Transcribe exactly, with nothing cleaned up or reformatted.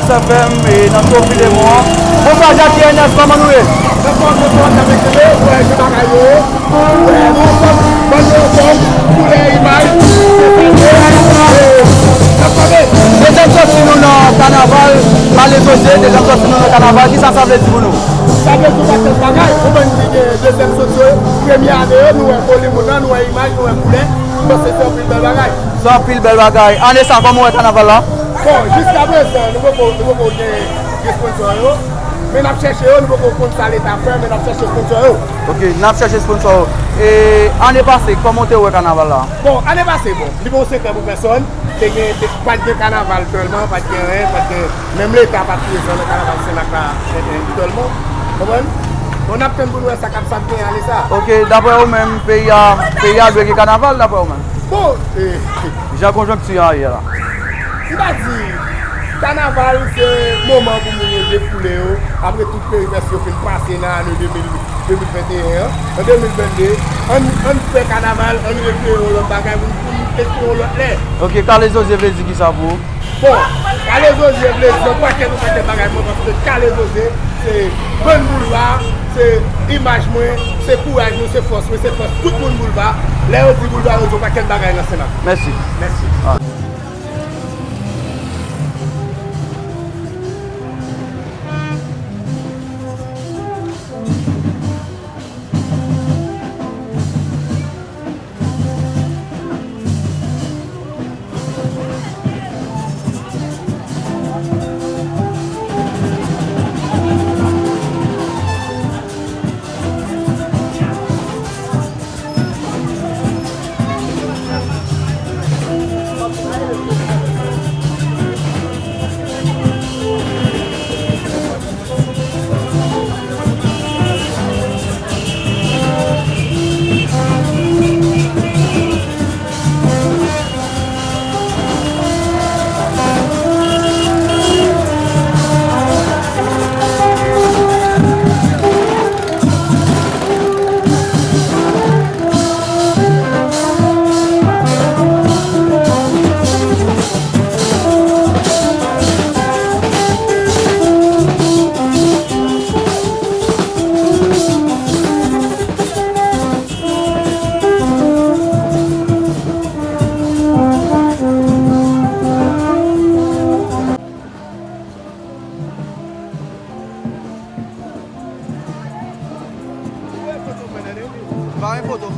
F M, e, nan show Filemon an. Bonswa, Jackie Ernest, kòman nou ye? Anfòm, anfòm, n ap kenbe, wè, gen bagay yo. Wè, nou anfòm, bann yo anfòm, koulè, imaj, se sa, se, e, n ap kanpe. Dezyèm sòti nou nan kanaval, Kale Zozye, dezyèm sòti nou nan kanaval, kisa sa vle di pou nou? Sa vle di yon pakèt bagay, ou konprann ki gen dezyèm sòti yo, premye ane yo, nou wè volim moun nan, nou wè imaj, nou wè koulè, m panse se anpil bèl bagay. Se anpil bèl bagay. Ane sa, kòman w wè kanaval la? Bon, jiska prezan, nou poko, nou poko gen, gen sponsò yo. Men n ap chèche yo, nou poko konn sa Leta fè, men n ap chèche sponsò yo. Ok, n ap chèche sponsò yo. E ane pase, kòman w te wè kanaval la? Bon, ane pase, bon, li pa yon sekrè pou pèsòn. Te gen, te, pa t gen kanaval tèlman, pa t gen anyen, pa t gen, menm Leta pa t prezan nan kanaval Senmak la, e, e, tèlman. Konprann? Bon, n ap tann pou n wè sa k ap, sa k ap gen ane sa. Ok, daprè ou menm, peyi a, peyi a dwe gen kanaval, daprè ou menm? Bon, e, Jan konjonkti an ye la. M ta di, kanaval se moman pou moun yo defoule yo, apre tout peripesi yo fin pase nan ane de mil, de mil venteyen an. An de mil vennde, ann, ann fè kanaval, ann rekreye yon lòt bagay, pou n, pou n espere yon lòt lè. Ok, Kale Zozye vle di kisa pou ou? Bon, Kale Zozye vle di yon pakèt, yon pakèt bagay, mwen, paske Kale Zozye, se bann boulva, se imaj mwen, se kouraj mwen, se fòs mwen, se fòs tout moun boulva. Lè yo di boulva, yo di yon pakèt bagay nan Senmak. Mèsi. Mèsi. Ah. Pa gen foto.